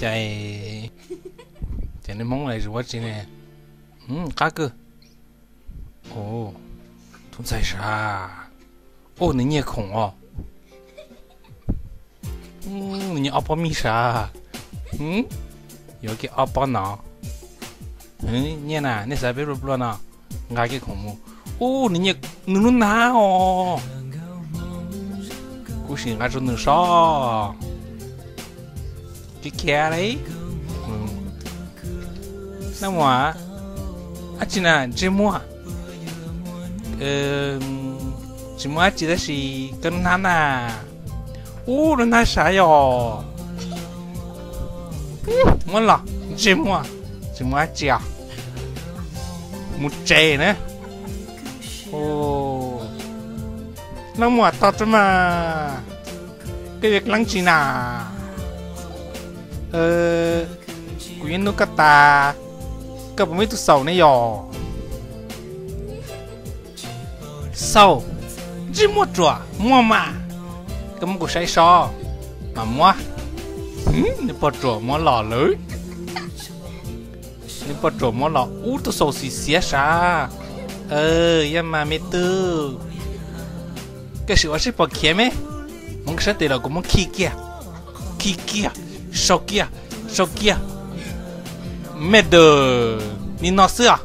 Ces, ces nws Hmoob lawv ua tsi ne? Qab kawg. Tus ntxhais sav. Ub, nws nyiag khoom os. Nws nyiag ob pob mij sav. Yuav kiag ob pob no. Nyiaj na, nej xav peb pluag pluag no. Nqa kiag khoom mus. Ub, nws nyiag nws lub hnab os. Kuv sim nqa rau nws sob. Khiav khiav li. Naj Muam, dab tsi na ntsej muag? Tsis muaj dab tsi tab sis koj lub hnab na. Ub, lub hnab sav yog. Muab los ntsej muag. Tsis muaj dab tsi os. Mus tsev na. Naj Muam, tos rau mas. Koj yuav dlaab tsi na? Kuv yuav nug koj tas, koj puas muaj ib tug xaum ne yog? Xaum? Ntsej muag ruam, muaj mas. Koj muab kuv saib sob. Mas muab. Nws pog ruam muab los lawm. Nws pog ruam muab los ub, tug xaum xim xiav sav. Yog mas me tub, koj sim ua seb puas khiav me. Muab koj sab tes los kuv muab khi kiag. Khi kiag, sau kiag, sau kiag. Me dawm, nim no xwb os.